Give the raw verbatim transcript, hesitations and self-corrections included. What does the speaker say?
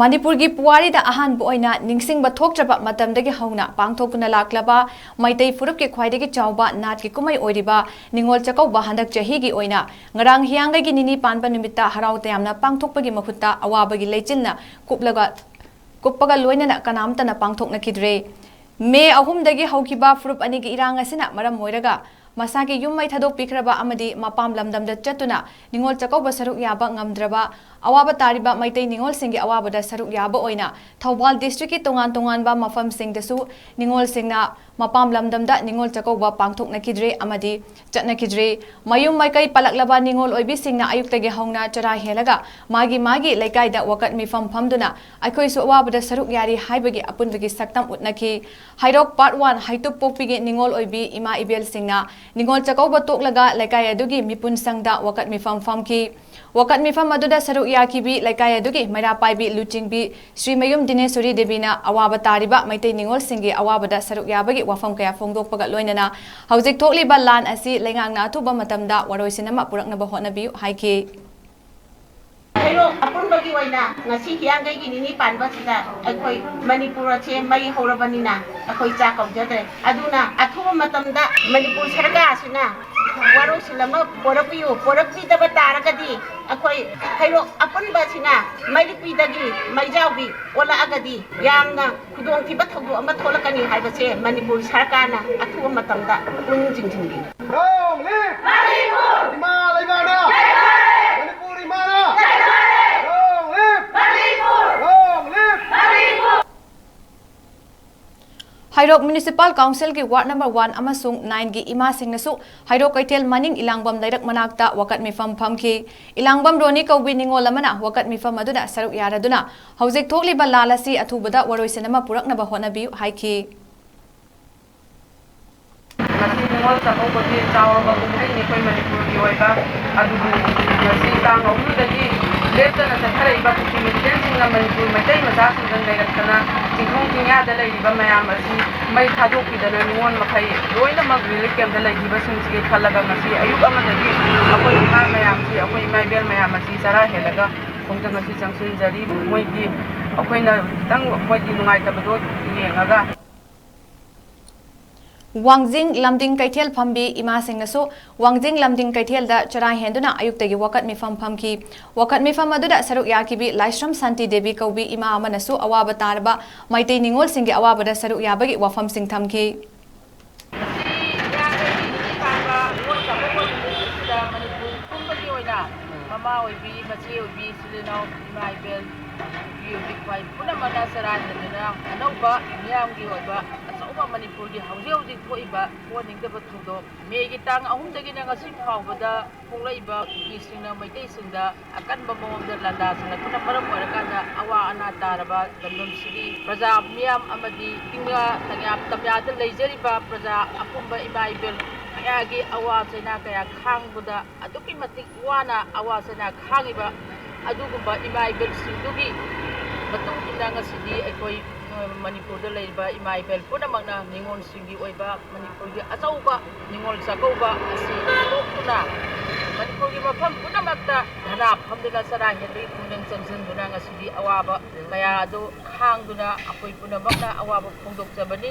ꯃꯅꯤꯄꯨꯔꯒꯤ ꯄꯨꯋꯥꯔꯤꯗ ꯑꯍꯥꯟꯕ ꯑꯣꯏꯅ ꯅꯤꯡꯁꯤꯡꯕ ꯊꯣꯛꯇ꯭ꯔꯕ ꯃꯇꯝꯗꯒꯤ ꯍꯧꯅ ꯄꯥꯡꯊꯣꯛꯇꯨꯅ ꯂꯥꯛꯂꯕ ꯃꯩꯇꯩ ꯐꯨꯔꯨꯞꯀꯤ ꯈ꯭ꯋꯥꯏꯗꯒꯤ ꯆꯥꯎꯕ ꯅꯥꯠꯀꯤ ꯀꯨꯝꯍꯩ ꯑꯣꯏꯔꯤꯕ ꯅꯤꯉꯣꯜ ꯆꯥꯛꯀꯧꯕ ꯍꯟꯗꯛ ꯆꯍꯤꯒꯤ ꯑꯣꯏꯅ ꯉꯔꯥꯡ ꯍꯤꯌꯥꯡꯒꯩꯒꯤ ꯅꯤꯅꯤ ꯄꯥꯟꯕ ꯅꯨꯃꯤꯠꯇ ꯍꯔꯥꯎ ꯇꯌꯥꯝꯅ ꯄꯥꯡꯊꯣꯛꯄꯒꯤ ꯃꯍꯨꯠꯇ ꯑꯋꯥꯕꯒꯤ ꯂꯩꯆꯤꯟꯅ ꯀꯨꯞꯂꯒ, ꯀꯨꯞꯄꯒ ꯂꯣꯏꯅꯅ ꯀꯅꯥꯝꯇꯅ ꯄꯥꯡꯊꯣꯛꯅꯈꯤꯗ꯭ꯔꯦ꯫ ꯃꯦ ꯑꯍꯨꯝꯗꯒꯤ ꯍꯧꯈꯤꯕ ꯐꯨꯔꯨꯞ ꯑꯅꯤꯒꯤ ꯏꯔꯥꯡ ꯑꯁꯤꯅ ꯃꯔꯝ ꯑꯣꯏꯔꯒ ꯃꯁꯥꯒꯤ ꯌꯨꯝ ꯃꯩ ꯊꯥꯗꯣꯛꯄꯤꯈ꯭ꯔꯕ ꯑꯃꯗꯤ ꯃꯄꯥꯝ ꯂꯝꯗꯝꯗ ꯆꯠꯇꯨꯅ ꯅꯤꯉꯣꯜ ꯆꯥꯛꯀꯧꯕ ꯁꯔꯨꯛ ꯌꯥꯕ ꯉꯝꯗ꯭ꯔꯕ ꯑꯋꯥꯕ ꯇꯥꯔꯤꯕ ꯃꯩꯇꯩ ꯅꯤꯉꯣꯜꯁꯤꯡꯒꯤ ꯑꯋꯥꯕꯗ ꯁꯔꯨꯛ ꯌꯥꯕ ꯑꯣꯏꯅ ꯊꯧꯕꯥꯜ districtꯀꯤ ꯇꯣꯉꯥꯟ ꯇꯣꯉꯥꯟꯕ ꯃꯐꯝꯁꯤꯡꯗꯁꯨ ꯅꯤꯉꯣꯜꯁꯤꯡꯅ ꯃꯄꯥꯝ ꯂꯝꯗꯝꯗ ꯅꯤꯉꯣꯜ ꯆꯥꯛꯀꯧꯕ ꯄꯥꯡꯊꯣꯛꯅꯈꯤꯗ꯭ꯔꯦ ꯑꯃꯗꯤ ꯆꯠꯅꯈꯤꯗ꯭ꯔꯦ꯫ ꯃꯌꯨꯝ ꯃꯩꯀꯩ ꯄꯜꯂꯛꯂꯕ ꯅꯤꯉꯣꯜ ꯑꯣꯏꯕꯤꯁꯤꯡꯅ ꯑꯌꯨꯛꯇꯒꯤ ꯍꯧꯅ ꯆꯔꯥ ꯍꯦꯜꯂꯒ ꯃꯥꯒꯤ ꯃꯥꯒꯤ ꯂꯩꯀꯥꯏꯗ ꯋꯥꯀꯠ ꯃꯤꯐꯝ ꯐꯝꯗꯨꯅ ꯑꯩꯈꯣꯏꯁꯨ ꯑꯋꯥꯕꯗ ꯁꯔꯨꯛ ꯌꯥꯔꯤ ꯍꯥꯏꯕꯒꯤ ꯑꯄꯨꯟꯕꯒꯤ ꯁꯛꯇꯝ ꯎꯠꯅꯈꯤ꯫ ꯍꯩꯔꯣꯛ Part One ꯍꯩꯇꯨꯞ ꯄꯣꯛꯄꯤꯒꯤ ꯅꯤꯉꯣꯜ ꯑꯣꯏꯕꯤ ꯏꯃꯥ ꯏꯕꯦꯜꯁꯤꯡꯅ ꯅꯤꯉꯣꯜ ꯆꯥꯛꯀꯧꯕ ꯇꯣꯛꯂꯒ ꯂꯩꯀꯥꯏ ꯑꯗꯨꯒꯤ ꯃꯤꯄꯨꯟ ꯁꯪꯗ ꯋꯥꯀꯠ ꯃꯤꯐꯝ ꯐꯝꯈꯤ꯫ ꯋꯥꯀꯠ ꯃꯤꯐꯝ ꯑꯗꯨꯗ ꯁꯔꯨꯛ ꯌꯥꯈꯤꯕꯤ ꯂꯩꯀꯥꯏ ꯑꯗꯨꯒꯤ ꯃꯩꯔꯥ ꯄꯥꯏꯕꯤ ꯂꯨꯆꯤꯡꯕꯤ ꯁ꯭ꯔꯤꯃꯌꯨꯝ ꯗꯤꯅꯦꯁꯣꯔꯤ ꯗꯦꯕꯤꯅ ꯑꯋꯥꯕ ꯇꯥꯔꯤꯕ ꯃꯩꯇꯩ ꯅꯤꯉꯣꯜꯁꯤꯡꯒꯤ ꯑꯋꯥꯕꯗ ꯁꯔꯨꯛ ꯌꯥꯕꯒꯤ ꯋꯥꯐꯝ ꯀꯌꯥ ꯐꯣꯡꯗꯣꯛꯄꯒ ꯂꯣꯏꯅꯅ ꯍꯧꯖꯤꯛ ꯊꯣꯛꯂꯤꯕ ꯂꯥꯟ ꯑꯁꯤ ꯂꯩꯉꯥꯛꯅ ꯑꯊꯨꯕ ꯃꯇꯝꯗ ꯋꯥꯔꯣꯏꯁꯤꯟ ꯑꯃ ꯄꯨꯔꯛꯅꯕ ꯍꯣꯠꯅꯕꯤꯌꯨ ꯍꯥꯏꯈꯤ꯫ ꯍꯩꯔꯣꯛ ꯑꯄꯨꯟꯕꯒꯤ ꯑꯣꯏꯅ ꯉꯁꯤ ꯍꯤꯌꯥꯡꯒꯩꯒꯤ ꯅꯤꯅꯤ ꯄꯥꯟꯕꯁꯤꯗ ꯑꯩꯈꯣꯏ ꯃꯅꯤꯄꯨꯔ ꯑꯁꯦ ꯃꯩ ꯍꯧꯔꯕꯅꯤꯅ ꯑꯩꯈꯣꯏ ꯆꯥꯛ ꯀꯧꯖꯗ꯭ꯔꯦ꯫ ꯑꯗꯨꯅ ꯑꯊꯨꯕ ꯃꯇꯝꯗ ꯃꯅꯤꯄꯨꯔ ꯁꯔꯀꯥꯔꯁꯤꯅ ꯋꯥꯔꯣꯏꯁꯤꯟ ꯑꯃ ꯄꯨꯔꯛꯄꯤꯌꯨ꯫ ꯄꯨꯔꯛꯄꯤꯗꯕ ꯇꯥꯔꯒꯗꯤ ꯑꯩꯈꯣꯏ ꯍꯩꯔꯣꯛ ꯑꯄꯨꯟꯕꯁꯤꯅ ꯃꯩꯔꯤꯛꯄꯤꯗꯒꯤ ꯃꯩꯖꯥꯎꯕꯤ ꯑꯣꯜꯂꯛꯑꯒꯗꯤ ꯌꯥꯝꯅ ꯈꯨꯗꯣꯡꯊꯤꯕ ꯊꯧꯗꯣꯛ ꯑꯃ ꯊꯣꯛꯂꯛꯀꯅꯤ ꯍꯥꯏꯕꯁꯦ ꯃꯅꯤꯄꯨꯔ ꯁꯔꯀꯥꯔꯅ ꯑꯊꯨꯕ ꯃꯇꯝꯗ ꯄꯨꯛꯅꯤꯡ ꯆꯤꯡꯁꯤꯟꯕꯤꯌꯨ꯫ Long live! ꯏꯃꯥ ꯂꯩꯃꯥꯅ! ꯃꯅꯤꯄꯨꯔ ꯏꯃꯥꯅ! Long live! Long live! ꯍꯩꯔꯣꯛ Municipal Councilꯒꯤ Ward number one ꯑꯃꯁꯨꯡ nineꯒꯤ ꯏꯃꯥꯁꯤꯡꯅꯁꯨ ꯍꯩꯔꯣꯛ ꯀꯩꯊꯦꯜ ꯃꯅꯤꯡ ꯏꯂꯥꯡꯕꯝ ꯂꯩꯔꯛ ꯃꯅꯥꯛꯇ ꯋꯥꯀꯠ ꯃꯤꯐꯝ ꯐꯝꯈꯤ꯫ ꯏꯂꯥꯡꯕꯝ ꯔꯣꯅꯤ ꯀꯧꯕꯤ ꯅꯤꯉꯣꯜ ꯑꯃꯅ ꯋꯥꯀꯠ ꯃꯤꯐꯝ ꯑꯗꯨꯗ ꯁꯔꯨꯛ ꯌꯥꯔꯗꯨꯅ ꯍꯧꯖꯤꯛ ꯊꯣꯛꯂꯤꯕ ꯂꯥꯜ ꯑꯁꯤ ꯑꯊꯨꯕꯗ ꯋꯥꯔꯣꯏꯁꯤꯟ ꯑꯃ ꯄꯨꯔꯛꯅꯕ ꯍꯣꯠꯅꯕꯤꯌꯨ ꯍꯥꯏꯈꯤ꯫ ꯉꯁꯤ ꯅꯤꯉꯣꯜ ꯆꯥꯛꯀꯧꯕꯒꯤ ꯆꯥꯎꯔꯕ ꯀꯨꯝꯍꯩꯅꯤ ꯑꯩꯈꯣꯏ ꯃꯅꯤꯄꯨꯔꯒꯤ ꯑꯣꯏꯕ꯫ ꯑꯗꯨꯕꯨ ꯉꯁꯤ ꯇꯥꯡ ꯑꯍꯨꯝꯗꯒꯤ ꯂꯦꯞꯇꯅ ꯆꯠꯊꯔꯛꯏꯕ ꯀꯨꯀꯤ militant ꯁꯤꯡꯅ ꯃꯅꯤꯄꯨꯔ ꯃꯩꯇꯩ ꯃꯆꯥꯁꯤꯡꯗ ꯅꯩꯔꯛꯇꯅ ꯆꯤꯡꯈꯣꯡ ꯆꯤꯡꯌꯥꯗ ꯂꯩꯔꯤꯕ ꯃꯌꯥꯝ ꯑꯁꯤ ꯃꯩ ꯊꯥꯗꯣꯛꯄꯤꯗꯅ ꯅꯤꯉꯣꯜ ꯃꯈꯩ ꯂꯣꯏꯅꯃꯛ relief camp ꯇ ꯂꯩꯈꯤꯕꯁꯤꯡꯁꯤꯒꯤ ꯈꯜꯂꯒ ꯉꯁꯤ ꯑꯌꯨꯛ ꯑꯃꯗꯒꯤ ꯑꯩꯈꯣꯏ ꯏꯃꯥ ꯃꯌꯥꯝꯁꯤ, ꯑꯩꯈꯣꯏ ꯏꯃꯥ ꯏꯕꯦꯜ ꯃꯌꯥꯝ ꯑꯁꯤ ꯆꯔꯥ ꯍꯦꯜꯂꯒ ꯈꯣꯡꯖꯪ ꯑꯁꯤ ꯆꯪꯁꯤꯟꯖꯔꯤ꯫ ꯃꯣꯏꯒꯤ, ꯑꯩꯈꯣꯏꯅ ꯈꯤꯇꯪ ꯃꯣꯏꯒꯤ ꯅꯨꯡꯉꯥꯏꯇꯕꯗꯣ ꯌꯦꯡꯉꯒ꯫ ꯋꯥꯡꯖꯤꯡ ꯂꯝꯗꯤꯡ ꯀꯩꯊꯦꯜ ꯐꯝꯕꯤ ꯏꯃꯥꯁꯤꯡꯅꯁꯨ ꯋꯥꯡꯖꯤꯡ ꯂꯝꯗꯤꯡ ꯀꯩꯊꯦꯜꯗ ꯆꯔꯥ ꯍꯦꯟꯗꯨꯅ ꯑꯌꯨꯛꯇꯒꯤ ꯋꯥꯀꯠ ꯃꯤꯐꯝ ꯐꯝꯈꯤ꯫ ꯋꯥꯀꯠ ꯃꯤꯐꯝ ꯑꯗꯨꯗ ꯁꯔꯨꯛ ꯌꯥꯈꯤꯕꯤ ꯂꯥꯏꯁ꯭ꯔꯝ ꯁꯥꯟꯇꯤ ꯗꯦꯕꯤ ꯀꯧꯕꯤ ꯏꯃꯥ ꯑꯃꯅꯁꯨ ꯑꯋꯥꯕ ꯇꯥꯔꯕ ꯃꯩꯇꯩ ꯅꯤꯉꯣꯜꯁꯤꯡꯒꯤ ꯑꯋꯥꯕꯗ ꯁꯔꯨꯛ ꯌꯥꯕꯒꯤ ꯋꯥꯐꯝꯁꯤꯡ ꯊꯝꯈꯤ꯫ ꯉꯁꯤ ꯏꯔꯥꯡꯒꯤ ꯅꯤꯅꯤ ꯄꯥꯟꯕ ꯅꯤꯉꯣꯜ ꯆꯥꯛꯀꯧꯕ ꯅꯨꯃꯤꯠ ꯑꯁꯤꯗ ꯃꯅꯤꯄꯨꯔ ꯄꯨꯝꯕꯒꯤ ꯑꯣꯏꯅ ꯃꯃꯥ ꯑꯣꯏꯕꯤ, ꯃꯆꯦ ꯑꯣꯏꯕꯤ, ꯏꯆꯤꯜ ꯏꯅꯥꯎ, ꯏꯃꯥ ꯏꯕꯦꯜ, ꯅꯨꯄꯤ ꯑꯣꯏꯕꯤ, ꯈ꯭ꯋꯥꯏ ꯄꯨꯝꯅꯃꯛꯅ ꯆꯔꯥ ꯍꯦꯟꯗꯨꯅ ꯑꯅꯧꯕ ꯃꯤꯌꯥꯝꯒꯤ ꯑꯣꯏꯕ ꯑꯆꯧꯕ ꯃꯅꯤꯄꯨꯔꯒꯤ ꯍꯧꯖꯤꯛ ꯍꯧꯖꯤꯛ ꯊꯣꯛꯏꯕ ꯄꯣꯠꯅꯤꯡꯗꯕ ꯊꯧꯗꯣꯛ ꯃꯦꯒꯤ ꯇꯥꯡ ꯑꯍꯨꯝꯗꯒꯤꯅ ꯉꯁꯤ ꯐꯥꯎꯕꯗ ꯐꯣꯡꯂꯛꯏꯕ ꯀꯨꯀꯤꯁꯤꯡꯅ ꯃꯩꯇꯩꯁꯤꯡꯗ ꯑꯀꯟꯕ ꯃꯑꯣꯡꯗ ꯂꯥꯟꯗꯥꯁꯤꯜꯂꯛꯄꯅ ꯃꯔꯝ ꯑꯣꯏꯔꯀꯥꯟꯗ ꯑꯋꯥ ꯑꯅꯥ ꯇꯥꯔꯕ ꯂꯝꯗꯝꯁꯤꯒꯤ ꯄ꯭ꯔꯖꯥ ꯃꯤꯌꯥꯝ ꯑꯃꯗꯤ ꯏꯪꯌꯥ ꯇꯝꯌꯥ-, ꯇꯝꯌꯥꯗ ꯂꯩꯖꯔꯤꯕ ꯄ꯭ꯔꯖꯥ ꯑꯄꯨꯝꯕ ꯏꯃꯥ ꯏꯕꯦꯜ ꯀꯌꯥꯒꯤ ꯑꯋꯥ ꯆꯩꯅꯥ ꯀꯌꯥ ꯈꯥꯡꯕꯗ ꯑꯗꯨꯛꯀꯤ ꯃꯇꯤꯛ ꯋꯥꯅ ꯑꯋꯥ ꯆꯩꯅꯥ ꯈꯥꯡꯉꯤꯕ ꯑꯗꯨꯒꯨꯝꯕ ꯏꯃꯥ ꯏꯕꯦꯜꯁꯤꯡꯗꯨꯒꯤ ꯃꯇꯨꯡ ꯏꯟꯅ ꯉꯁꯤꯗꯤ ꯑꯩꯈꯣꯏ, ꯑ, ꯃꯅꯤꯄꯨꯔꯗ ꯂꯩꯔꯤꯕ ꯏꯃꯥ ꯏꯕꯦꯜ ꯄꯨꯝꯅꯃꯛꯅ ꯅꯤꯉꯣꯜꯁꯤꯡꯒꯤ ꯑꯣꯏꯕ ꯃꯅꯤꯄꯨꯔꯒꯤ ꯑꯆꯧꯕ ꯅꯤꯉꯣꯜ ꯆꯥꯛꯀꯧꯕ ꯑꯁꯤ ꯊꯣꯛꯇꯨꯅ ꯃꯅꯤꯄꯨꯔꯒꯤ ꯃꯐꯝ ꯄꯨꯝꯅꯃꯛꯇ ꯙꯔꯅꯥ ꯐꯝꯗꯨꯅ ꯆꯔꯥ ꯍꯦꯟꯕꯒꯤ ꯈꯣꯡꯖꯪ ꯆꯪꯁꯤꯟꯗꯨꯅ ꯉꯁꯤꯗꯤ ꯑꯋꯥꯕ ꯀꯌꯥ ꯑꯗꯨ ꯈꯥꯡꯗꯨꯅ ꯑꯩꯈꯣꯏ ꯄꯨꯝꯅꯃꯛꯅ ꯑꯋꯥꯕ ꯐꯣꯡꯗꯣꯛꯆꯕꯅꯤ꯫